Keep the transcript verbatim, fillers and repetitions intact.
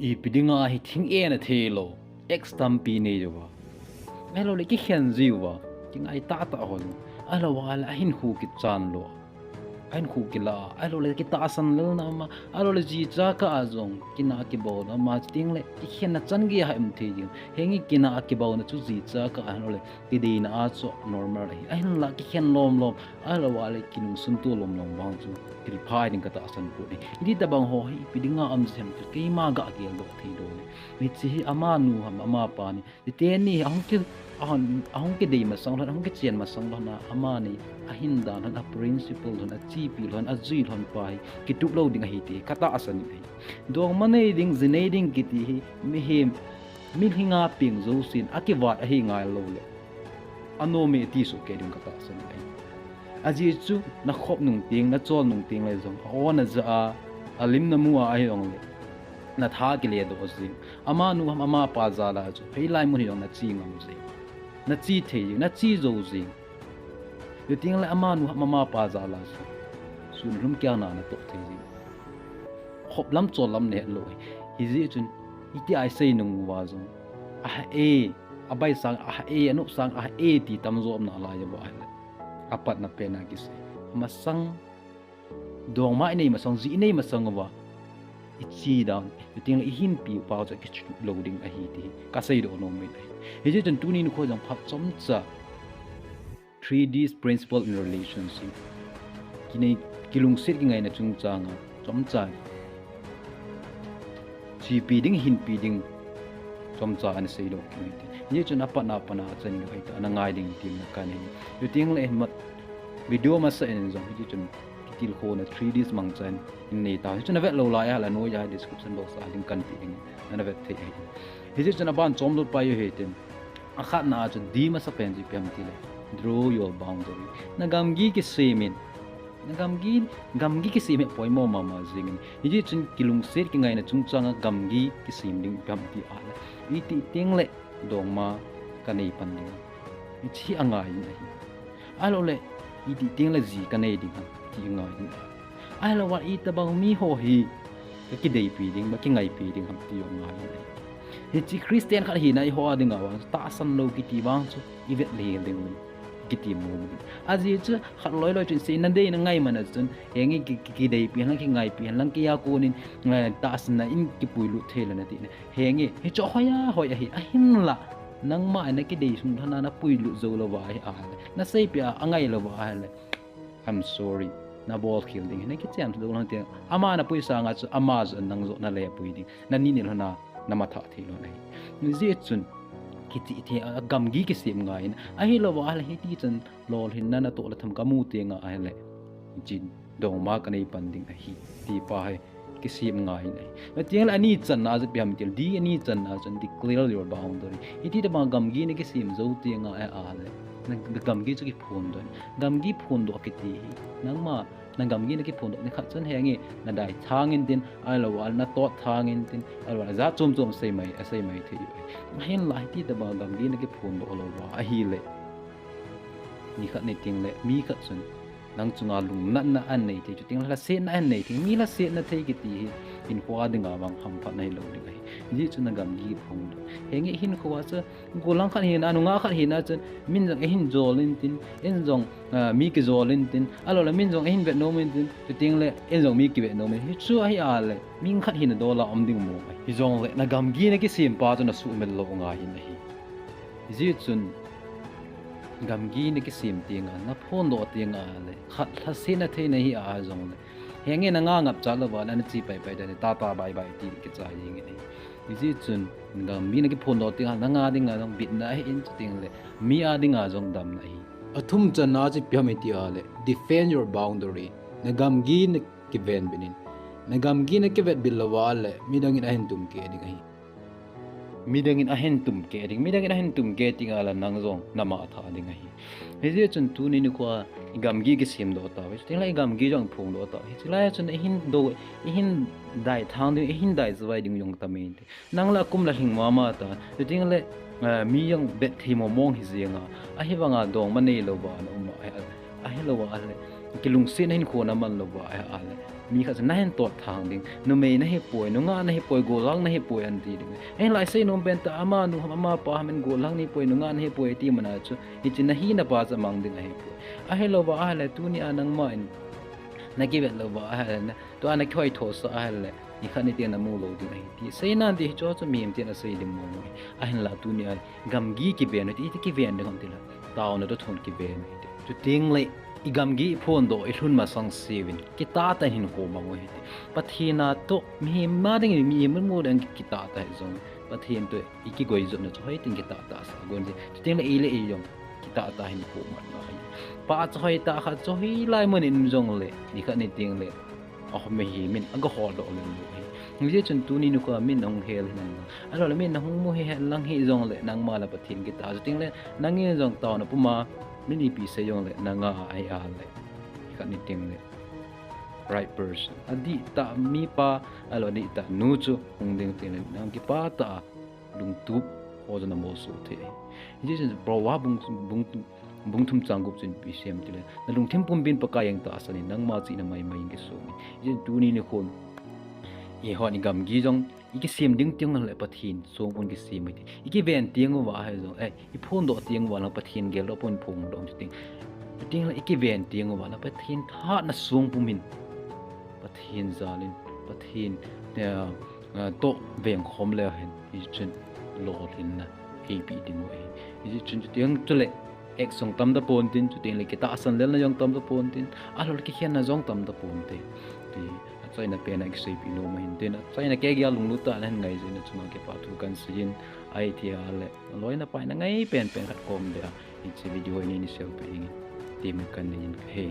Ipi dinga hi thing ena thei lou, ex tampi nei uva. Ahilou le kikhen ji uva, kingai tah tah ho. Ahilou le ahinkho kichan lou. Ahinkho kila, ahilou le kitahsan lelna ama, ahilou le jicha kah a jong, kina kibauna ama, chuteng le kikhenna chan gei a um thei ding. Henge kina kibauna chu jicha kah a ahilou le, kideina a chu normal ahi. Ahinla kikhen lom lom, ahilou le kinungsun to lom lom vang chu, thil pha ding katahsan poi. Hiti tabang ho hi, ipi dinga um jing ham chu, keima gah geldoh thei lou le. Hiche hi amanu ham, amapa ni. Hiti ni, ahung ki, ahung, ahung kidei masang lhon, ahung kichen masang lhon a, amani, ahin dan lhon, a principle lhon, achepi lhon, ajui lhon pa hi, kitup lou ding ahi ti, katahsan ahi. Dongma nei ding, ji nei ding kiti hi, mihem, milhinga peng jousen, akivat ahi ngai lou le. Anom e ti soh kei ding katahsan ahi. Ajeh chu, nakhop nung teng, nachol nung teng le jong, a-o naja a, alim namu a ahi jong le. Natha kile doh jing. Amanu ham amapa jal a chu, hilai mun hi jong nache ngam jing. Nache thei jing, nache jou jing. Chuteng le amanu ham amapa jal a chu, sun lum kiang na natoh thei jing. Khop lam chol lam nahet lou. Hijeh chun, iti a isei nung uva jong. Aha e, abai sang, aha e, anop sang, aha e, ti tamjo um nalai uva ahile. Apatna pen a kisei. Masang, dongma inei masang, ji inei masang uva. Iche dan, chuteng le ihinpi u pa chu kitup lou ding ahi ti. Kasei doh nom in ahi. Hijeh chun tuni nikho jong phat chomcha. Three Ds principle in relationship. Kinei, kilungset kingaina chungchang a, chomcha. Chepi ding, hinpi ding, chomcha ana sei lou kit u hite. Hijeh chun apatna, apatna chan gei hita, ana ngai ding ti na kanei. Chuteng le mat, video masa in jong, hijeh chun kitilkhouna three Ds mangchan in nei ta. Hijeh chun avet lou lai a, la noiya description box a link kan pe ding, ana vet thei ahi. Hijeh chun aban chom lut pai u hitin. Akhatna a chu D masa pen chu ipi ham tile, draw your boundary. Na gamgi kisem in. Na gamgi, gamgi kisem hi poimo mama jing in. Hijeh chun kilungset kingaina chungchang a gamgi kisem ding ipi ham ti ahile. Iti teng le dongma kanei pan ding. Hiche angai in ahi. Ahilou le, iti teng le ji kanei ding ham ti angai in ahi. Ahilou le, itabang mi ho hi kakideipi ding, kakingaipi ding ham ti angai in ahi. Hiche Christian khat hina iho a dinga vang, tahsan lou kiti vang chu, ivet lheh ding u. Kiti mu. Ajeh chu, khat loi loi chun sei nadei nangai man a chun, henge ki, ki, kideipi hen lang, kingaipi hen lang, kei a konin, eh, tahsan na in kipuilut thei lou nati na. Henge, hichu hoiya, hoi ahi, ahinla. Nangma nakidei sung lhon a napuilut jou lou va ahi ahile. Naseipi a, angai lou va ahile. I'm sorry. Nabol khel ding. Nakichen lou lhon te. Ama napui sanga chu ama jong nang jong nale pui ding. Nani ni lhon a namatha thei lou ahi. Hijeh chun kiche thei a gamgi kisem ngai in. Ahilou va ahile hiti chun lolhinna natoh le tham kamu teng a ahile. Chin dongma kanei pan ding ahi. Ti pa hi. Kisem ngai in ahi. Chuteng le ani channa a chu ipi ham tile, D ani channa a chun declare your boundary. Iti tabang gamgi nakisem jou teng a ahile. Na, na gamgi chu kiphondoh in. Gamgi phondoh kiti hi. Nangma, na gamgi nakiphondoh nikhat chun henge, nadai thang in tin, ahilou le natot thang in tin, ahilou le jat chom chom sei mai, asei mai thei u ahi. Ahinla hiti tabang gamgi nakiphondoh lou va ahile. Nikhat ni teng le, mi khat chun. Nang chunga lungnatna anei thei, chuteng le lhasetna anei thei, mi lhasetna thei kiti hi, hinkho a dinga vang hamphatna hilou ding ahi. Hijeh chun na gamgi phongdoh. Henge hinkho a chu, gollhang khat hina, nungah khat hina chun, min jong eihin jol in tin, in jong, ah, mi kijol in tin, ahilou le min jong eihin vet nom in tin, chuteng le, in jong mi kivet nom in. Hichu ahi a le, mi khat hina dol a um ding mo. Hijongle, na gamgi nakisem pa chu nasuhmil lou ngai in ahi. Hijeh chun, gamgi nakisem teng a, naphondoh teng a le, khat lhasetna thei nahi a jongle. Henge nanga ngapcha lou va, nache pai pai dan, tata bye bye ti kichai jeng in ahi. Hijeh chun, gamgi nakiphondoh teng a, nanga dinga jong bitna ahin chuteng le, mi a dinga jong damna ahi. Athum channa chu ipi ham iti a le, defend your boundary. Na gamgi nakiven bit in. Na gamgi nakivet bit lou va le, midang in ahin tum keh ding ahi. Midang in ahin tum keh ding, midang in ahin tum keh teng a le nang jong namatha ding ahi. Hijeh chun tuni nikho a i gamgi kisemdoh tauve. Chuteng le i gamgi jong phongdoh tauve. Hiche lai a chun eihin do, eihin daithang ding, eihin daijavai ding jong tam inte. Nang la kum la lhing mama ta. Chuteng le, eh, mi jong bet thei mong mong hi jeng a. Ahivang a dongma neilou va na um a, ahilou va le. Kilungset na hin khon aman louva ahile, mi khat chu nahin tot thang ding, numei nahi poi, nungah nahi poi, gollhang nahi poi anti ding. Ahinla isei nom pen tah, amanu ham amapa ham in gollhang nahi poi, nungah nahi poi ati mana chu, hiche nahi napa chu amang ding ahi poi. Ahilouva ahile tunia nangma in nakivet louva ahile, tua nakihoi thosah ahile, nikhat nitin namu lou ding ahi ti seinan ti hicheho chu mihem ten asei ding mong mong ahi. Ahinla tunia gamgi kiven u hite, iti kiven ding ham tile, taona toh thon kiven u hite. Chutengle igamgi iphondoh ilhun masang seuvin, kitahtah in hinkho mang u hite. Pathen a toh mihem a ding, mihem mun mu ding kitahtah hijong, Pathen toh ikigoi jotna chu hoitin kitahtah sah gon ti. Chutengle ile ijong kitahtah hinkho mang u ahi. Pachat hoitah khat chu hilai mun in um jongle, nikhat nitin le ahom mihem in agaholdoh lou u ahi. Hijeh chun tuni nikho a min nahung hel henlang, ahiloule min nahung mu hihen lang hijongle, nangma le Pathen kitah, chutengle nangin jong taona puma min ipi sei jongle nanga ahi ahile, nikhat nitin le right person, adihtah mipa, ahilou adihtah nu chu hung ding tengle nang kipatah a lungtup ho jong namoh soh thei ahi. Hijeh chun Proverbs bung, bung, bung thum chang gup chun ipi sei em tile, nalungthim pumpin Pakai jeng tahsan in, nangma chihna maimai in kisong in. Hijeh chun tuni nikhon eihon igamgi jong ikisem ding teng le Pathen songpon kisem u hite. Ikiven teng uva ahijong, eh, iphondoh teng uva lang Pathen geldoh pon phondoh u hite. Chutengle ikiven teng uva lang Pathen thahatna songpum in, Pathen jal in, Pathen, eh, toh vengkhom leu hen, hichun lolhinna eipeh ding u ahi. Hichun chuteng chule, ex jong tam taponte, chutengle kitahsan lelna jong tam taponte, ahiloule kikhenna jong tam taponte. Ti achaina pen a ikiseipeh nom u ahin tin, achaina kei gel lunglut tah a nahin ngaijona chunga kipa thu kahin seiyin, ahithei le loina paina ngai penpen khat kom dia hiche video hi neini share peh dingin temna kahin neiyin kahi.